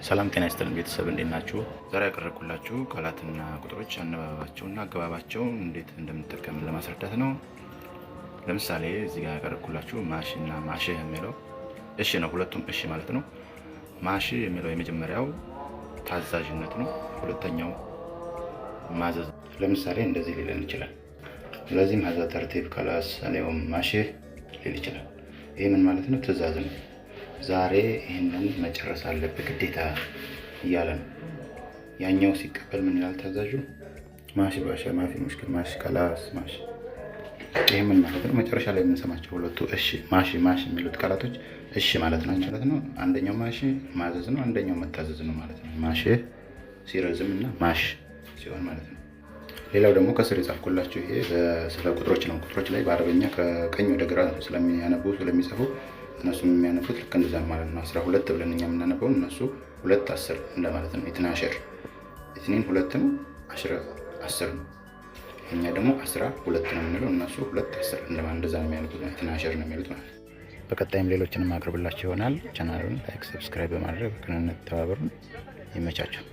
ሰላም ጤና ይስጥልን ቤተሰብ፣ እንዴት ናችሁ? ዛሬ ያቀረብኩላችሁ ቃላትና ቁጥሮች አነባበባቸውና አገባባቸውን እንዴት እንደምንጠቀም ለማስረዳት ነው። ለምሳሌ እዚህ ጋር ያቀረብኩላችሁ ماشي እና ማሽህ የሚለው እሺ ነው። ሁለቱም እሺ ማለት ነው። ماشي የሚለው የመጀመሪያው ታዛዥነት ነው። ሁለተኛው ማዘዝ። ለምሳሌ እንደዚህ ሊለን ይችላል። لازم هذا ترتيب خلاص اليوم ماشي ሊል ይችላል። ይህ ምን ማለት ነው? ትዕዛዝ ነው። ዛሬ ይህንን መጨረስ አለብህ ግዴታ እያለ ነው። ያኛው ሲቀበል ምን ይላል ታዛዡ? ماشي باشا مافي مشكل ماشي خلاص ماشي። ይህ ምን ማለት ነው? መጨረሻ ላይ የምንሰማቸው ሁለቱ እሺ ماشي ماشي የሚሉት ቃላቶች እሺ ማለት ናቸው ማለት ነው። አንደኛው ماشي ማዘዝ ነው፣ አንደኛው መታዘዝ ነው ማለት ነው። ماشي ሲረዝም እና ماش ሲሆን ማለት ነው። ሌላው ደግሞ ከስር የጻፍኩላችሁ ይሄ ስለ ቁጥሮች ነው። ቁጥሮች ላይ በአረበኛ ከቀኝ ወደ ግራ ስለሚያነቡ ስለሚጽፉ እነሱም የሚያነቡት ልክ እንደዛ ማለት ነው። 12 ብለን እኛ የምናነበውን እነሱ ሁለት አስር እንደማለት ነው። اثنا عشر اثنين ሁለት ነው፣ عشرة 10 ነው። እኛ ደግሞ 12 ነው የምንለው፣ እነሱ ሁለት አስር እንደማለት እንደዛ ነው የሚያነቡት። اثنا عشر ነው የሚሉት ማለት ነው። በቀጣይም ሌሎችንም አቅርብላችሁ ይሆናል። ቻናሉን like፣ subscribe በማድረግ በቅንነት ተባበሩን። ይመቻችሁ።